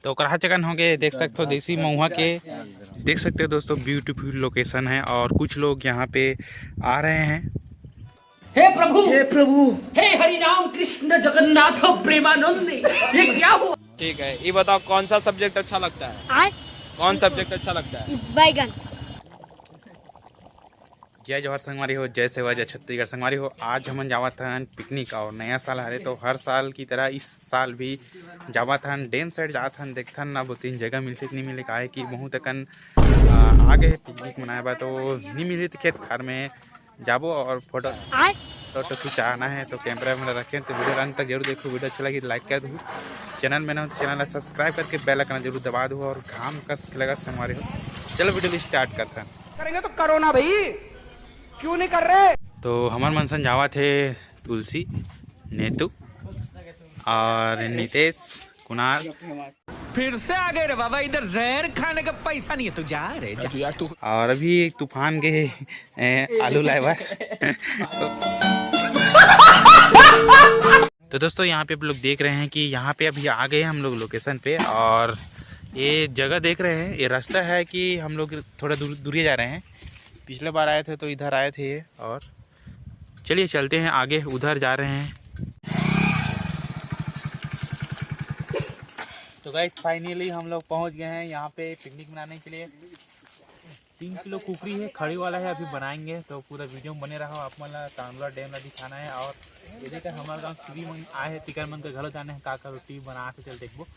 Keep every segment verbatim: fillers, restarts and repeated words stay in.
तो ओकरा चकन हो गए, देख सकते हो देसी महुआ के, देख सकते हो दोस्तों, ब्यूटीफुल लोकेशन है। और कुछ लोग यहाँ पे आ रहे हैं। हे प्रभु, हे प्रभु, हे हरि राम कृष्ण जगन्नाथ प्रेमानंद, ये क्या हुआ? ठीक है, ये बताओ, कौन सा सब्जेक्ट अच्छा लगता है? कौन सब्जेक्ट अच्छा लगता है? बैगन। जय जोहार संगवारी हो, जय सेवा, जय छत्तीसगढ़ संगवारी हो। आज हमन जावत हन पिकनिक और नया साल हरे, तो हर साल की तरह इस साल भी जावत हन, डैम साइड जात हन, देखथन अब तीन जगह मिलथे कि नहीं मिले, काहे कि बहुत अकन आ, आ गए पिकनिक मनाए बर, तो नहीं मिले तो खेत खार में जाबो और फोटो फोटो खिंचाना है। तो कैमरा में रखें तो वीडियो अंत तक जरूर देखो, वीडियो अच्छा लगी लाइक कर दो, चैनल में ना हो तो चैनल सब्सक्राइब करके बेल आइकन जरूर दबा दो और घाम कस के लगा संगवारी हो। चलो वीडियो स्टार्ट करते हैं। करेंगे तो करो ना भाई, क्यों नहीं कर रहे? तो हमर मन सन जावत हे तुलसी, नेतू और नितेश, कुणाल। फिर से आ गए रे बाबा, इधर जहर खाने का पैसा नहीं है, तू जा रे जा। और अभी तूफान के ए, आलू लाए बर। तो दोस्तों, यहाँ पे आप लोग देख रहे हैं कि यहाँ पे अभी आ गए हम लोग लोकेशन पे, और ये जगह देख रहे हैं, ये रास्ता है कि हम लोग थोड़ा दूर दूरिया जा रहे हैं। पिछले बार आए थे तो इधर आए थे ये, और चलिए चलते हैं आगे, उधर जा रहे हैं। तो गाइस, फाइनली हम लोग पहुँच गए हैं यहाँ पे पिकनिक मनाने के लिए। तीन किलो कुकरी है, खड़ी वाला है, अभी बनाएंगे, तो पूरा वीडियो में बने रहो। आप मन ला तांदुला डैम ला दिखाना है, और ये देखा हमारे गाँव सीढ़ी मन आए हैं, तिकर मन के घलो जाने हैं, का का रोटी बना के चल देखबो।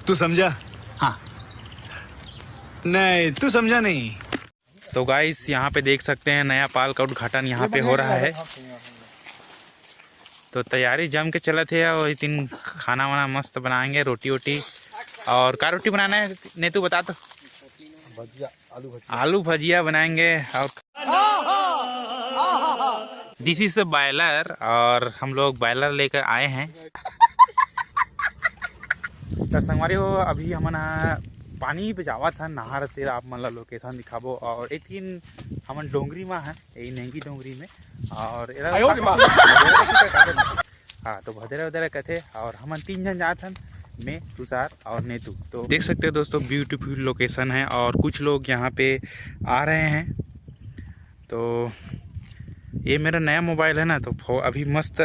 तू समझा? हाँ। नहीं, तू समझा नहीं। तो गाइस, यहाँ पे देख सकते हैं नया पाल का उद्घाटन यहाँ पे हो रहा है। तो तैयारी जम के चलत है, और तीन खाना वाना मस्त बनाएंगे, रोटी वोटी। और का रोटी बनाना है, नेतू बता तो। भजिया, आलू भजिया। आलू भजिया बनाएंगे। और दिस इज बॉयलर, और हम लोग बॉयलर लेकर आए हैं। तो संगवारी हो, अभी हमन ह पानी पे जावत हन, नहर तीर आप मन ला लोकेशन दिखाबो। और एक दिन हमन डोंगरी मा हन, यही नेंगी डोंगरी में, और एला हाँ, तो भदेरा वदेरा कथे। और हमन तीन झन जात हन, मैं, तुषार और नेतू। तो देख सकते हो दोस्तों, ब्यूटीफुल लोकेशन है और कुछ लोग यहाँ पे आ रहे हैं। तो ये मेरा नया मोबाइल है ना, तो फो-, अभी मस्त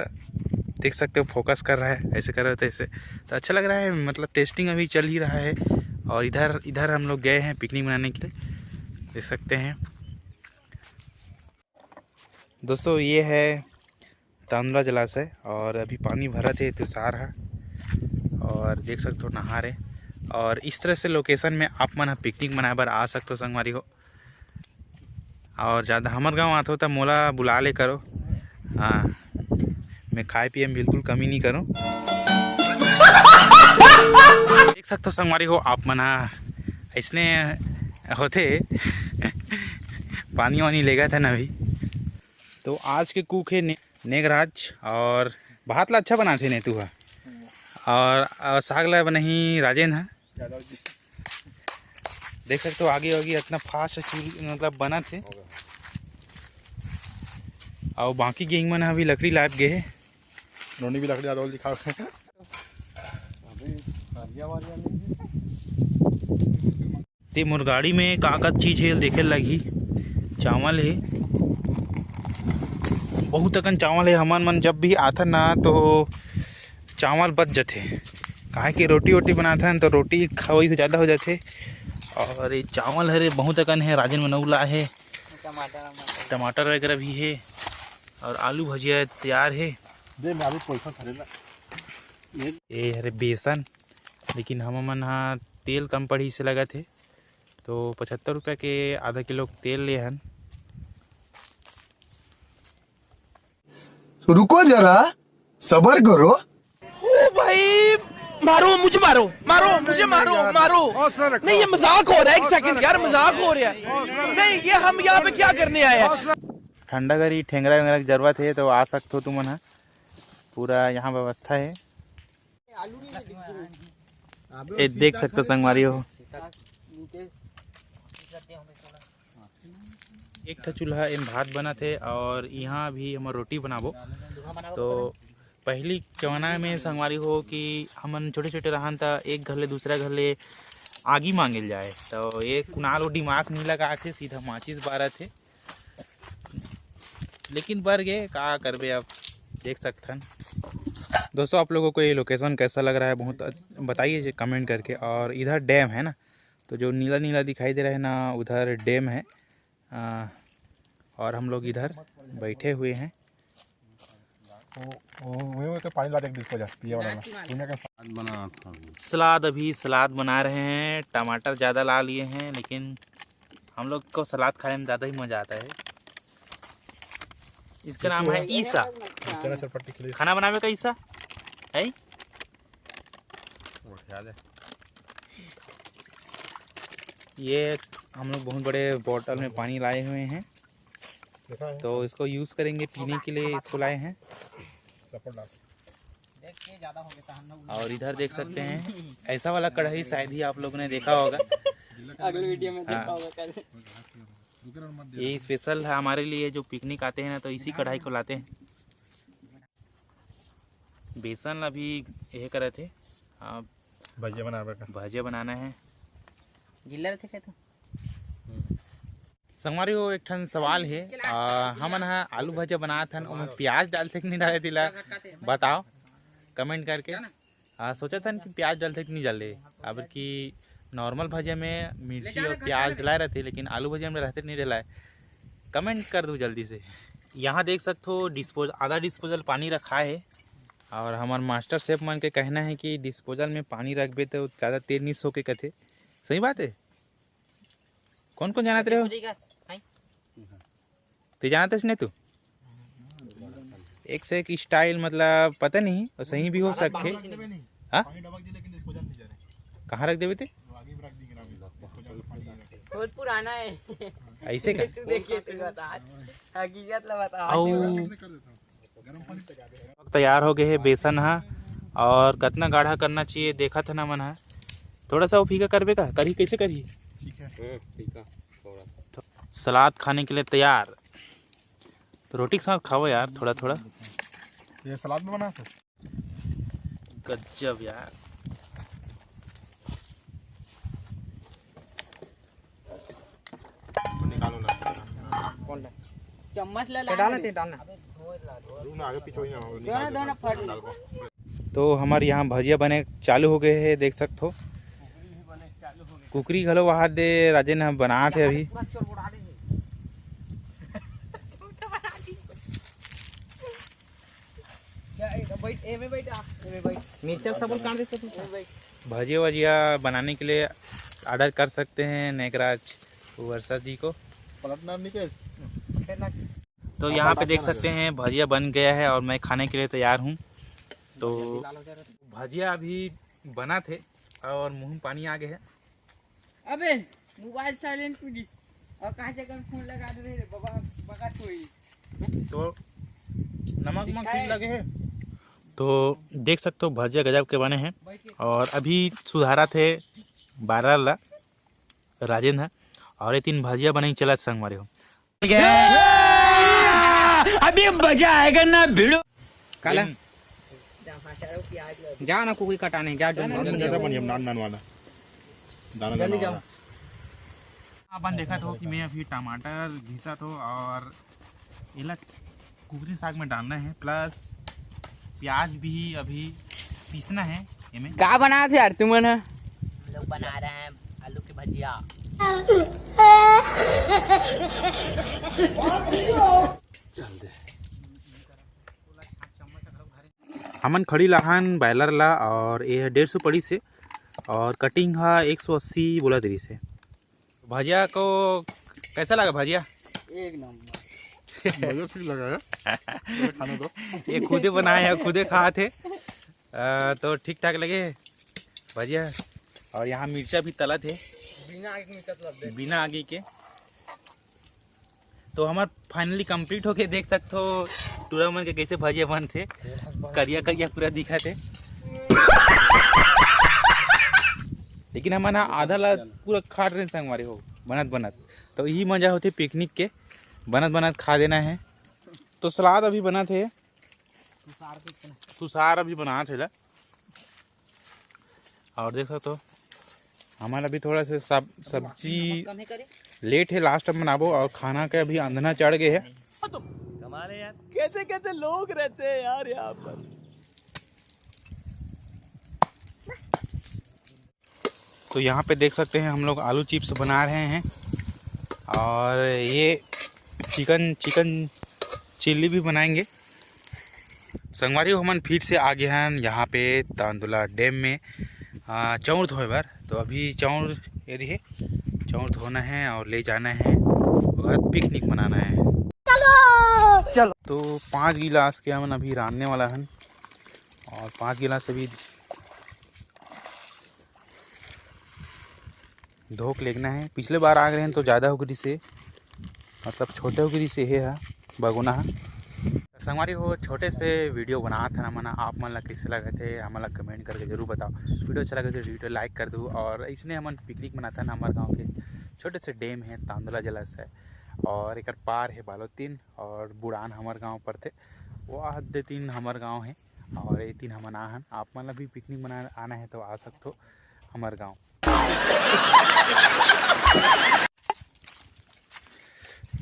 देख सकते हो, फोकस कर रहा है, ऐसे कर रहे थे ऐसे, तो अच्छा लग रहा है। मतलब टेस्टिंग अभी चल ही रहा है। और इधर इधर हम लोग गए हैं पिकनिक मनाने के लिए, देख सकते हैं दोस्तों। ये है तांदुला जलाशय, और अभी पानी भरत है, तुषार है, और देख सकते हो नहर है। और इस तरह से लोकेशन में आप मन ह पिकनिक मनाए बर आ सकते हो संगवारी हो। और ज़्यादा हमर गांव आथो त मोला बुला ले करो। हाँ, मैं खाए पिए में बिल्कुल कमी नहीं करूँ। देख सकते हो संगवारी हो, आप मन ह ऐसने होथे। पानी वानी लेगा था ना अभी। तो आज के कुक है ने-, नेगराज, और भात ला अच्छा बनाथे नेतू ह, और, और साग ला बनाही राजेन ह। देख सकते हो आगे आगे इतना फास्ट चूल मतलब बनत हे। और बाकी गैंग मन अभी लकड़ी लाइब गे हे। नोनी भी लकड़ी आदोल दिखाओ। ते मोर गाड़ी में का का चीज हे देखे लगही। चावल हे, बहुत अकन चावल हे। हमन मन जब भी आथन ना तो चावल बच जथे, काहे कि रोटी वोटी बनाथन तो रोटी खवाई हो ज़्यादा हो जाथे। और ये चावल हरे बहुत अकन हे, राजन मनऊ ला हे, टमाटर वमाटर। टमाटर वगैरह भी हे, और आलू भजिया तैयार हे। दे मैं अभी पैसा खरीदना। ये हरे बेसन, लेकिन हम मन हा तेल कम पड़ी से लगत हे, तो पचहत्तर रुपया के आधा किलो तेल ले हन। रुको जरा, सबर करो। ओ भाई, मारो मुझे, मारो, मारो मुझे, मारो, मारो। नहीं, ये मजाक हो रहा है, एक सेकंड यार, मजाक हो रहा है। नहीं, ये हम यहाँ पे क्या करने आए हैं? ठंडा घरी ठेंगरा वेंगरा के जरूरत हे तो आ सकत हो तुमन ह, पूरा यहाँ व्यवस्था हे। ये देख सकते हो संगवारी हो। एक ठो चूल्हा एम भात बनत हे और यहाँ अभी हमर रोटी बनाबो। तो पहली जमाना में संगवारी हो कि हमन छोटे-छोटे रहन त एक घर ले दूसरा घर ले आगी मांगे ल जाए, तो ये कुणाल वो दिमाग नहीं लगात हे, सीधा माचिस बारत हे। लेकिन बर गे, का करबे अब, देख सकथन। दोस्तों, आप लोगों को ये लोकेशन कैसा लग रहा है, बहुत अ-, बताइए जी कमेंट करके। और इधर डैम है ना, तो जो नीला नीला दिखाई दे रहा है ना, उधर डैम है। अ, और हम लोग इधर बैठे हुए हैं। वो, वो, वो तो पानी ला दे, डिस्पोजल पिए वाला ला। पुणे का सलाद बना था अभी। सलाद, अभी सलाद बना रहे हैं। टमाटर ज़्यादा ला लिए हैं, लेकिन हम लोग को सलाद खाने में ज़्यादा ही मज़ा आता है। इसका नाम है ईसा। चना चटपटी खिलाई। खाना बनावे का ईसा है। उठा दे। ये हम लोग बहुत बड़े बोतल में पानी लाए हुए हैं, देखा है? तो इसको यूज़ करेंगे पीने के लिए, इसको लाए हैं। सपोर्ट डाल। और इधर देख सकते हैं, ऐसा वाला कढ़ाई शायद ही आप लोगों ने देखा होगा। अगले वीडियो में हाँ। देखा होगा कल। ये स्पेशल है हमारे लिए, जो पिकनिक आते हैं ना, तो इसी कढ़ाई को लाते हैं। बेसन ला भी यह करत हे। हाँ, भजिया बनावे का। भजिया बनाना है। गिल्ला रथे का तो? संगवारी हो, एक ठन सवाल हे, आ, हमन ह आलू भजिया बनात हन, ओमे प्याज डालथे कि नहीं डाले, तेला बताओ कमेंट करके। आ, सोचत हन कि प्याज डालथे कि नहीं डाले, काबर कि नॉर्मल भजिया में मिर्ची और प्याज डलाए रहथे, लेकिन आलू भजिया में रहथे नहीं डलाए। कमेंट कर दो जल्दी से। यहाँ देख सकथो डिस्पोज-, आधा डिस्पोजल पानी रखा है, और हमार मास्टर शेफ मन के कहना है कि डिस्पोजल में पानी रखबे तो ज़्यादा तेल नहीं सोके कथे। सही बात है। कौन कौन जानत रहे हो? ते जानत हस नहीं तू? एक से एक स्टाइल, मतलब पता नहीं, और सही भी हो सकथे। हाँ? कहाँ रख देबे ते? बहुत पुराना है। ऐसे का? तू देखिए, तू बता। हकीकत ला बता। अउ तैयार हो गए है बेसन हा। और कितना गाढ़ा करना चाहिए, देखत हन हमन हा। थोड़ा सा वो फीका करबे का? करही, कैसे करही? ठीक है। हम्म, फीका थोड़ा। तो सलाद खाने के लिए तैयार। तो रोटी के साथ खाओ यार, थोड़ा थोड़ा। ये सलाद में बना था। गजब यार। निकालो ना। कौन ला? चम्मच ला, चढ़ा ला। ते डालना। रुक ना, आगे पीछे हो ही ना, निकाल दो ना, फट। तो हमारे यहाँ भजिया बने चालू हो गए हैं, देख सकते हो। कुकरी घलो वहाद दे राजेन ह बनात हे अभी। मिर्चा सब काट देते तू। भजिया वजिया बनाने के लिए ऑर्डर कर सकते हैं नेगराज वर्षा जी को। पलटना नहीं के। तो यहाँ पे देख सकते हैं भजिया बन गया है और मैं खाने के लिए तैयार हूँ। तो भजिया अभी बना थे और मुँह में पानी आ गया है। अबे मोबाइल साइलेंट पे दिस और कहाँ जगह फोन लगा दे रहे बाबा, बका कोई। तो नमक मक ठीक लगे है। तो देख सकते हो भजिया गजब के बने हैं। और अभी सुधारा थे बारह ला राजेंद्र, और ये तीन भजिया बने चलत संग मारे हो। अभी मजा आएगा ना भिड़ो। काला? जा ना कुकरी कटाने, जा जो। नान नान वाला। दाना दाना वाला। अपन देखा था कि मैं अभी टमाटर घिसा था और एला कुकरी साग में डालना है, प्लस प्याज भी अभी पीसना है एमे। का बनात हे यार तुमन ह? हम लोग बना रहे हैं आलू की भजिया। हमन खड़ी लाहन बॉयलर ला और ये डेढ़ सौ पड़ीस हे और कटिंग हा एक सौ अस्सी बोलत रहिस हे। भजिया को कैसा लगा भजिया? एक नंबर। भजिया ठीक लगा है। खाने दो। ये खुदे बनाए हे, खुदे खात हे। अ, तो ठीक ठाक लगे भजिया। और यहाँ मिर्चा भी तलत हे बिना आगी के, मिर्चा तलत हे। बिना आगी के। तो हमार finally complete होके देख सकते हो टूरा मन के कैसे भजिया बनथे। करिया करिया पूरा दिखत हे। लेकिन हमन ह आधा ला पूरा खाट रहे संगवारी हो, बनत बनत। तो यही मजा होथे पिकनिक के। बनत बनत खा देना है। तो सलाद अभी बनत हे, तुषार अभी बनात हे ला। और देख सकते हो, हमारा अभी थोड़ा सा सब सब्जी लेट है, लास्ट में बनाबो। और खाना के अभी अंधना चढ़ गए है। कमाल है यार, कैसे कैसे लोग रहते हैं यार यहाँ पर। तो यहाँ पे देख सकते हैं, हम लोग आलू चिप्स बना रहे हैं और ये चिकन चिकन चिल्ली भी बनाएंगे। संगवारी हो, हमन फिर से आ गए हैं यहाँ पे तांदुला डैम में, आ, चाउर धोए बर। तो अभी चाउर ये रही, चाउर धोना है और ले जाना है और पिकनिक मनाना है। चलो। तो पाँच गिलास के हमन अभी रांधने वाला हन और पाँच गिलास अभी धोक लेगना है। पिछले बार आ गए हैं तो ज़्यादा हो गई से, मतलब छोटे हो गई से हे हा बगोना हा। संगवारी हो, छोटे से वीडियो बनात हन हमन, आप मन ला कैसे लगत हे, हमन ला कमेंट करके जरूर बताओ। वीडियो अच्छा लगे तो वीडियो लाइक कर दू और इसने हमन पिकनिक मनाथन हमर गांव के छोटे से डैम है तांदुला जलाशय और एकर पार है बालोतीन और बुड़ान हमर गांव पड़थे, वो आदे तीन हमर गांव है और ये तीन हमन आ हन। आप मन ला भी पिकनिक मना आना है तो आ सकथो हमर गांव।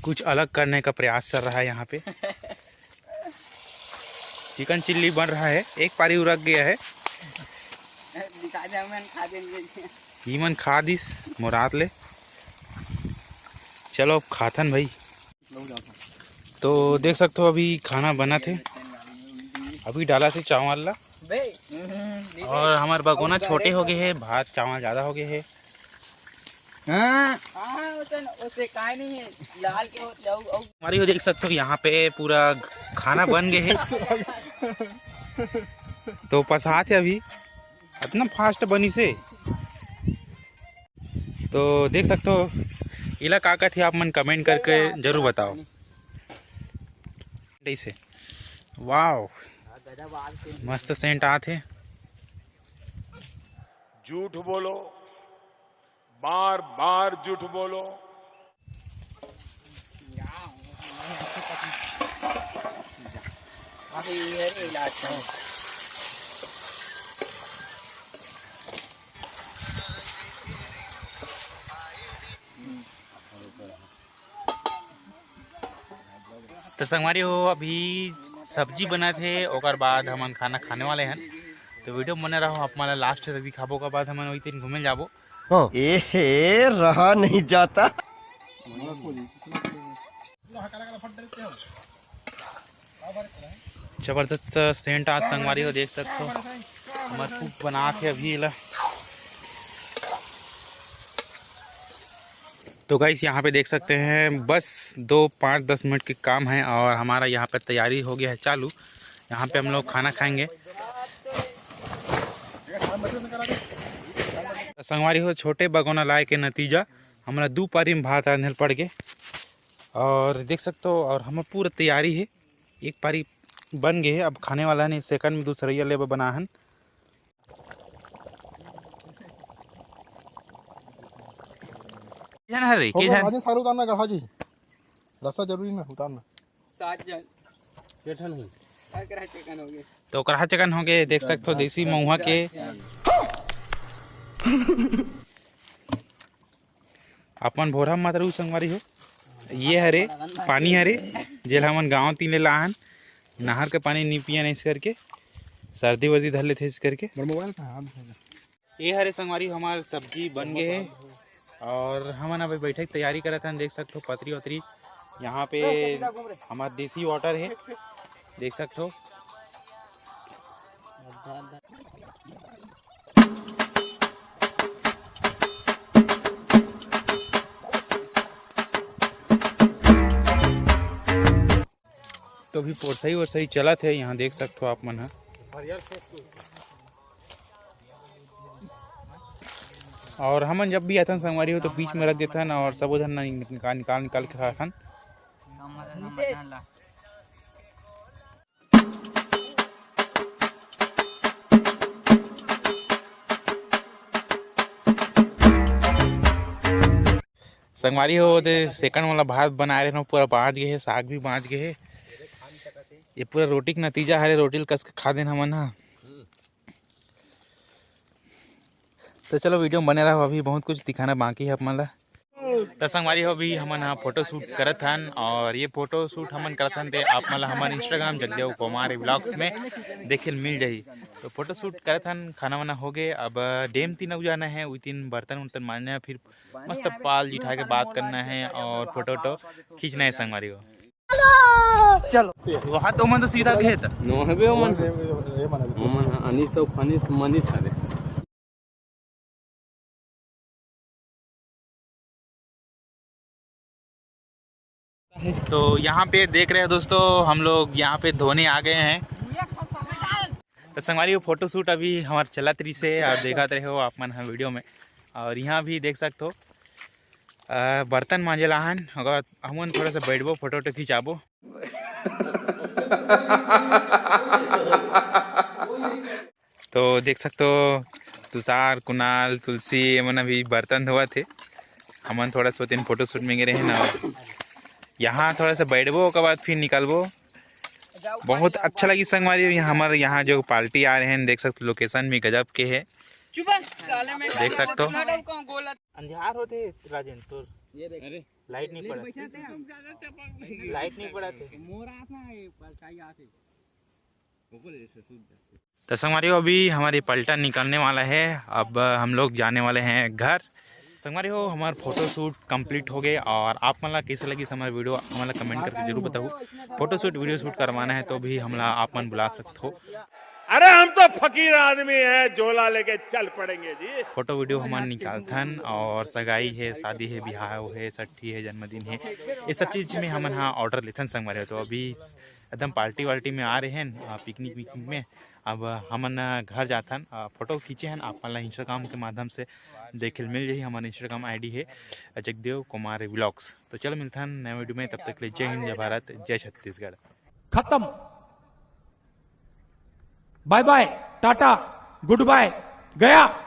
कुछ अलग करने का प्रयास चल रहा है यहाँ पे। चिकन चिल्ली बन रहा है, एक पारी उरक गया है। दिखा दे, हमन खा देंगे। ई मन खा दिस मोरात ले। चलो अब खाथन भाई। तो देख सकते हो अभी खाना बना थे, अभी डाला थे चावल ला। और हमार बगोना छोटे हो गए है, भात चावल ज़्यादा हो गए है। हाँ। हाँ, ओसन, ओसे काय नहीं है, लाल के होत जाऊ, अउ। हमारी हो देख सकते हो यहाँ पे पूरा खाना बन गए है। तो पसात है अभी, इतना फास्ट बनी से। तो देख सकते हो, इला का कथे आप मन कमेंट करके जरूर बताओ। ऐसे, वाओ, मस्त सेंट आत हे। झूठ बोलो, बार बार झूठ बोलो। अभी ये रे इलाज का। तो संगवारी हो, अभी सब्जी बनत हे, ओकर बाद हमन खाना खाने वाले हन। तो वीडियो में बने रहो, आप मन ला लास्ट तक दिखाबो, ओकर बाद हमन वही दिन घूमे जाबो। हाँ। ए हे, रहा नहीं जाता। जबरदस्त सेंट आज संगवारी हो देख सकते हो, हमार कुक बनात हे अभी एला। तो गाइस, यहाँ पे देख सकते हैं, बस दो, पाँच, दस मिनट के काम है और हमारा यहाँ पे तैयारी हो गया है चालू। यहाँ पे हम लोग खाना खाएंगे। संगवारी हो, छोटे बगोना लाए के नतीजा, हमरा दू पारी में भात रांधे ल पड़ गे। और देख सकते हो, और हम पूरा तैयारी है, एक पारी बन गए है, अब खाने वाला नहीं, सेकंड में दूसरैया लेबर बना हन। के झन हरे, के झन? राजेश, सारे उतारना गढ़ा जी, रस्सा जरूरी ना उतारना। सात जन। के ठन है? ओकरा चिकन हो गए। तो ओकरा चिकन हो गए, देख सकते हो देसी महुआ के। अपन भोरा मात्र उ संगवारी हो, ये हरे पानी हरे, जेला हमन गाँव तीन ले लाहन, नहर के पानी नी पियन, इस करके सर्दी वर्दी धर लेथे इस करके। मोर मोबाइल कहाँ है? ये हरे संगवारी, हमार सब्जी बन गए है और हमन अभी बैठे के तैयारी करत हन। देख सकते हो पतरी वतरी, यहाँ पे हमार देसी वाटर है, देख सकते हो। तो अभी पोरसई ओरसई चलत है, यहाँ देख सकते हो आप मन ह। और हमन जब भी आथन संगवारी हो तो बीच में रख देथन और सबो झन निकाल निकाल निकाल के खाथन। संगवारी हो, दे सेकंड वाला भात बनाए रहे, पूरा बाँच गए हे, साग भी बाँच गए हे। ये पूरा रोटी के नतीजा हरे, रोटी ल कस के खा देन हमन ह। तो चलो, वीडियो में बने रहो, अभी बहुत कुछ दिखाना बाकी है आप मन ला। तो संगवारी हो, अभी हमन ह फोटो शूट करत हन, और ये फोटो शूट हमन करत हन, ते आप मन ला हमर Instagram जगदेव कुमार व्लॉग्स में देखे ल मिल जाही। तो फोटो शूट करत हन, खाना वाना हो गए, अब डैम तीन अउ जाना है, उई तीन बर्तन उर्तन मांजना है, फिर मस्त पाल जिठा के बात करना है और फोटो वोटो खींचना है संगवारी हो। चलो। वहाँ तो मन तो सीधा खेत। नोहबे ओमन। ओमन ह अनिस अउ फनिस मनिस हरे। तो यहाँ पे देख रहे हो दोस्तों, हम लोग यहाँ पे धोने आ गए हैं। तो संगवारी हो, फोटो शूट अभी हमार चलत रही से, और देखत रहे हो आप मन ह वीडियो में। और यहाँ भी देख सकते हो, अ, बर्तन मांजे ला हन, अगर हमन थोड़ा सा बैठबो, फोटो वोटो खिंचाबो। तो देख सकते हो, तुषार, कुणाल, तुलसी, ये मन अभी बर्तन धोवत हे। हमन थोड़ा सा दिन फोटो शूट में गए रहे ना, यहाँ थोड़ा सा बैठबो, ओकर बाद फिर निकलबो। बहुत अच्छा लगी संगवारी, यहाँ हमारे यहाँ जो पार्टी आ रहे हैं, देख सकते हो, लोकेशन भी गजब के है। चुप है, साले में देख सकते हो। अंधियार होते राजेंद्र तोर। ये देख। अरे। लाइट नहीं पड़ा। लाइट नहीं पड़ा थे। तो संगवारी हो, अभी हमारी पलटन निकलने वाला है, अब हम लोग जाने वाले हैं घर। संगवारी हो, हमार फोटो शूट कंप्लीट हो गए, और आप मन ला कैसे लगी हमार वीडियो, हमन ला कमेंट करके जरूर बताओ। फोटो शूट, वीडियो शूट करवाना है तो भी हमला आप मन बुला सकते हो। अरे, हम तो फकीर आदमी हैं, झोला लेके चल पड़ेंगे जी। फोटो वीडियो हमन निकालथन, और सगाई है, शादी है, बिहाव है, सट्ठी है, जन्मदिन है, ये सब चीज में हमन हा ऑर्डर लेथन संगवारी हो। तो अभी एकदम पार्टी वार्टी में आ रहे हैं, आ, पिकनिक विकनिक में। अब हमन घर जाथन, आ, फोटो खींचे हन, आप मन ला Instagram के माध्यम से देखे ल मिल जाही। हमारे Instagram ID है जगदेव कुमार व्लॉग्स। तो चलो मिलथन नए वीडियो में, तब तक के लिए जय हिंद, जय भारत, जय छत्तीसगढ़। खत्म। बाय बाय, टाटा, गुड बाय, गया।